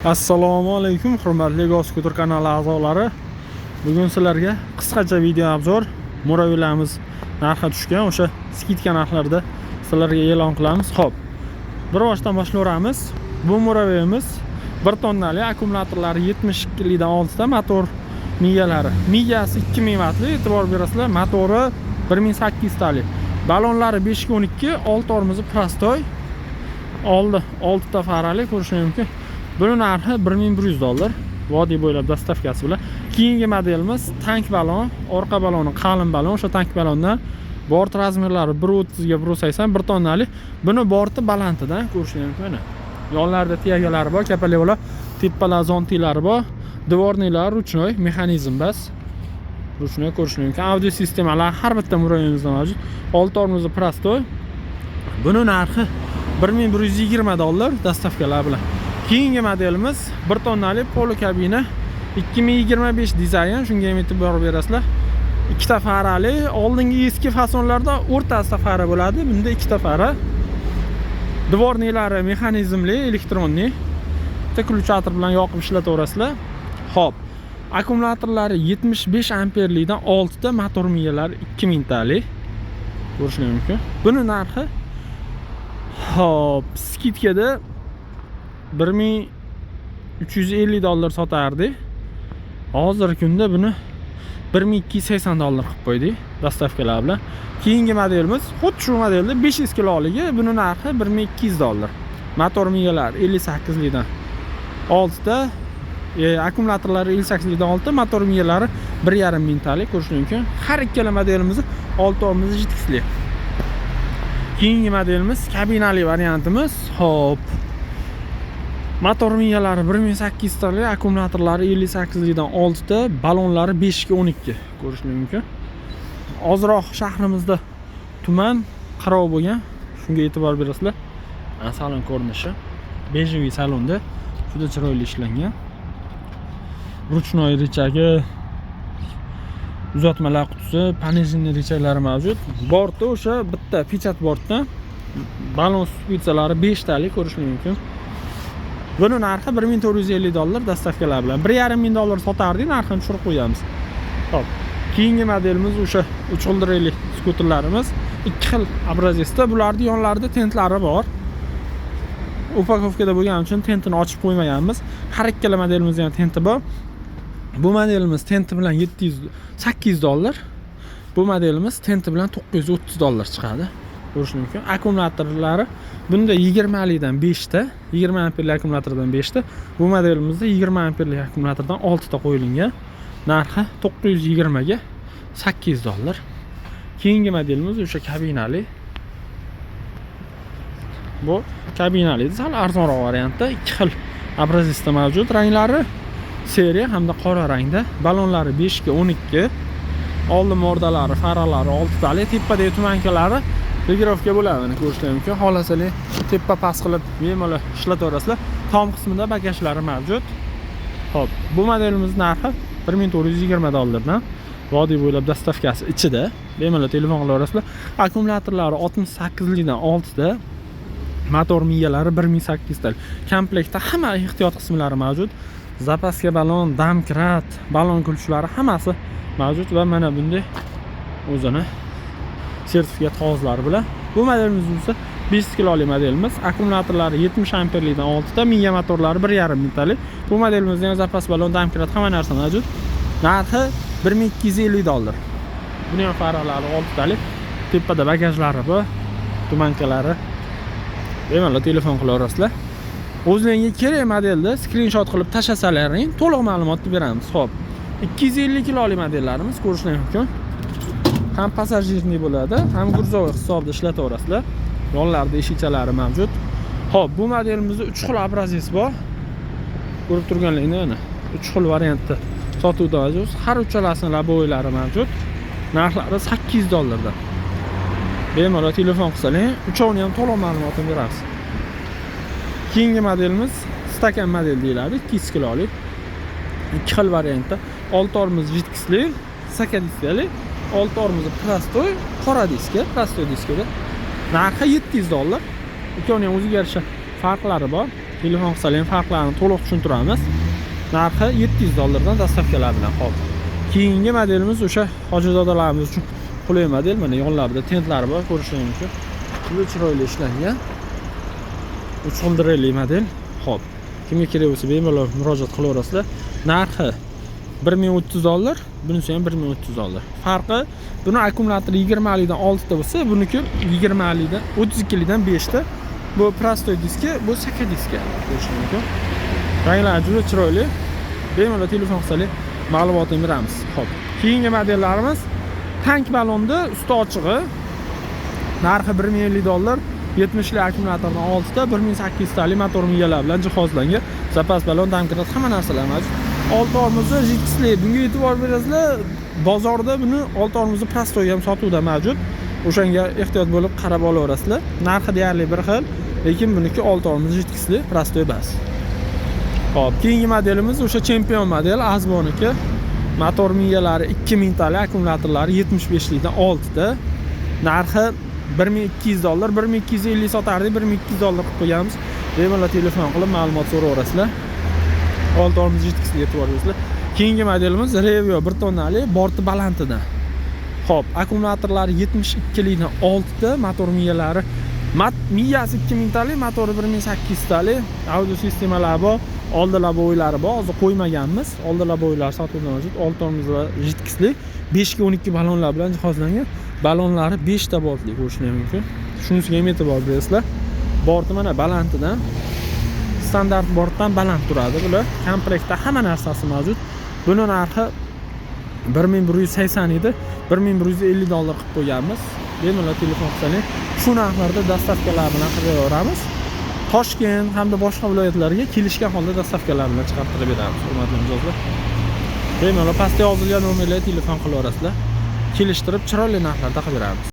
Assalomu alaykum, hurmatli Goskuter kanali a'zolari. Bugun sizlarga qisqacha video обзор, муравей larimiz narxi tushgan, o'sha скидка narxlarda sizlarga e'lon qilamiz. Xo'p, bir boshdan boshlayveramiz. Bu муравей imiz 1 tonnali, akkumulyatorlari 72 likdan 6 ta, motor miyalari. Miyasi 2000 vatli, e'tibor berasizlar, motori 1800 talik. Balonlari 5 ga 12, old tormozi простой. Oldi 6 ta farali, ko'rish mumkin. Buni narxi 1100 dollar. Vodiy bo'ylab доставка si bilan. Keyingi modelimiz tank balon, orqa baloni qalin balon, o'sha tank balondan bort размер lari 1.30 ga 1.80, 1 tonnalik. Buni borti balandidan ko'rish mumkin mana. Yonlarida тяга lari bor, kapalevlar, tepalar зонтик lari bor. Дворник lar ручной, mexanizm bas. Ручной, ko'rish mumkin. Audio sistemalar har bitta муравей imizda mavjud. Old tormozi простой. Buni narxi 1120 dollar доставка lar bilan. Keyingi modelimiz 1 tonnalik полукабина, 2025 dizayn, shunga ham e'tibor berasizlar. Ikkita farali, oldingi eski fasonlarda o'rtasida fara bo'ladi, bunda ikkita fara. Дворник lari mexanizmli, электронный. Bitta ключ bilan yoqib ishlataverasizlar. Xo'p, akkumulyatorlari 75 amperlikdan 6 ta, motor miyalari 2000 talik. Ko'rishlar mumkin. Buni narxi, xo'p, скидка da 1350 dollar sotardik. Hozirgi kunda buni 1280 dollar qilib qo'ydik доставка lar bilan. Keyingi modelimiz xuddi shu modelda 500 kiloligi, buni narxi 1200 dollar. Motor miyalari 58 likdan 6 ta, akkumulyatorlari 58 likdan 6 ta, motor miyalari 1,5 mingtalik, ko'rish mumkin. Har ikkala modelimizni olti tormozi жидкость li. Keyingi modelimiz kabinali variantimiz. Xo'p. Motor miyalari 1800 talik, akkumulyatorlari 58 likdan 6 ta, balonlari 5 ga 12, ko'rish mumkin. Ozroq shahrimizda tuman qarov bo'lgan, shunga e'tibor berasizlar. Mana salon ko'rinishi. Бежевый salonda juda chiroyli ishlangan. Ручной рычаг i, uzatmalar qutisi, пониженный рычаг lari mavjud. Bortda o'sha bitta печать bortdan, balon спица lari 5 talik, ko'rish mumkin. Buni narxi 1450 dollar доставка lar bilan. 1,5 ming dollar sotardik, narxini tushirib qo'yamiz. Xo'p. Keyingi modelimiz o'sha 3 g'ildirakli skuterlarimiz. Ikki xil образец da. Bularni yonlarida tentlari bor. Упаковка da bo'lgani uchun tentini ochib qo'ymaganmiz. Har ikkala modelimizda ham tenti bor. Bu modelimiz tenti bilan 700 800 dollar. Bu modelimiz tenti bilan 930 dollar chiqadi. Ko'rish mumkin. Akkumulyatorlari bunda 20 likdan 5 ta, 20 amperli akkumulyatordan 5 ta. Bu modelimizda 20 amperli akkumulyatordan 6 ta qo'yilgan. Narxi 920 ga 800 dollar. Keyingi modelimiz o'sha kabinali. Bu kabinali sal arzonroq variantda, ikki xil образец da mavjud. Ranglari серый hamda qora rangda. Balonlari 5 ga 12. Oldi морда lari, faralari 6 talik, tepadagi туманка lari регулировка bo'ladi, mana ko'rishlar mumkin. Xohlasangiz tepa past qilib bemalol ishlataverasizlar. Tom qismida bagajlari mavjud. Xo'p, bu modelimiz narxi 1420 dollardan. Vodiy bo'ylab доставка si ichida. Bemalol telefon qilaverasizlar. Akkumulyatorlari 68 likdan 6 ta. Motor miyalari 1800 talik. Komplektda hamma ehtiyot qismlari mavjud. Запаска balon, домкрат, balon ключ lari hammasi mavjud va mana bunday o'zini sertifikat qog'ozlari bilan. Bu modelimiz bo'lsa 5 kiloli modelimiz. Akkumulyatorlari 70 amperlikdan 6 ta, miya motorlari 1,5 mingtalik. Bu modelimizda ham запас balon, домкрат, hamma narsa mavjud. Narxi 1250 dollar. Buni ham faralari 6 talik. Tepada bagajlari bor, туманка lari. Bemalol telefon qilaverasizlar. O'zlaringga kerak modelda skrinshot qilib tashlasalaring, to'liq ma'lumotni beramiz. Xo'p. 250 kiloli modellarimiz, ko'rishlar mumkin. Ham пассажирный bo'ladi, ham грузовой hisobida ishlataverasizlar. Yonlarida eshikchalari mavjud. Xo'p, bu modelimizda 3 xil образец bor. Ko'rib turganlaringda mana 3 xil variantda sotuvda mavjud. Har uchalasini лобовой lari mavjud. Narxlari 800 dollardan. Bemalol telefon qilsalar, uchovini ham to'liq ma'lumotini beramiz. Keyingi modelimiz stakan model deyiladi, 200 kilolik. Ikki xil variantda. Old tormoz жидкость li, saka diskali, old tormozi простой, qora diska, простой diskada. Narxi 700 dollar. Ikkovini ham o'ziga yarasha farqlari bor. Telefon qilsalar ham farqlarini to'liq tushuntiramiz. Narxi 700 dollardan доставка lar bilan. Xo'p. Keyingi modelimiz o'sha hojizodalarimiz uchun qulay model. Mana yonlarida tentlari bor, ko'rishingiz mumkin. Juda chiroyli ishlangan. 3 xil drelli model. Xo'p. Kimga kerak bo'lsa, bemalol murojaat qilaverasizlar. Narxi 1030 dollar, bunisi ham 1030 dollar. Farqi, buni akkumulyatori 20 likdan 6 ta bo'lsa, buniki 20 likdan 32 likdan 5 ta. Bu простой diski, bu saka diski. Ko'rishingiz mumkin. Ranglari juda chiroyli. Bemalol telefon qilsangiz, ma'lumotini beramiz. Xo'p. Keyingi modellarimiz tank balonda usti ochig'i. Narxi 1050 dollar. 70 lik akkumulyatordan 6 ta, 1800 talik motor miyalar bilan jihozlangan. Запас balon, домкрат, hamma narsalar mavjud. Olti tormozi жидкость li. Bunga e'tibor berasizlar, bozorda buni olti tormozi простой ham sotuvda mavjud. O'shanga ehtiyot bo'lib qarab olaverasizlar. Narxi deyarli bir xil, lekin buniki olti tormozi жидкость li, простой bas. Xo'p, keyingi modelimiz o'sha chempion model Azboniki. Motor miyalari 2000 talik, akkumulyatorlari 75 likdan 6 ta. Narxi 1200 dollar, 1250 sotardik, 1200 dollar qilib qo'yganmiz. Bemalol telefon qilib ma'lumot so'raverasizlar. Olti tormoz жидкость ga e'tibor berasizlar. Keyingi modelimiz Revio 1 tonnali, borti balandidan. Xo'p, akkumulyatorlari 72 likdan 6 ta, motor miyalari miyasi 2000 talik, motori 1800 talik, audio sistemalari bor, oldi лобовой lari bor, hozir qo'ymaganmiz. Oldi лобовой lar sotuvda mavjud. Olti tormozlar жидкость li, 5 ga 12 balonlar bilan jihozlangan. Balonlari 5 ta boltli, ko'rishingiz mumkin. Shunisiga ham e'tibor berasizlar. Borti mana balandidan, standart bortdan baland turadi bular. Komplektda hamma narsasi mavjud. Buni narxi 1180 edi, 1150 dollar qilib qo'yganmiz. Bemalol telefon qilsangiz, shu narxlarda доставка lar bilan qilib beraveramiz. Toshkent hamda boshqa viloyatlarga kelishgan holda доставка lar bilan chiqartirib beramiz, hurmatli mijozlar. Bemalol pastda yozilgan nomerlarga telefon qilaverasizlar. Kelishtirib, chiroyli narxlarda qilib beramiz.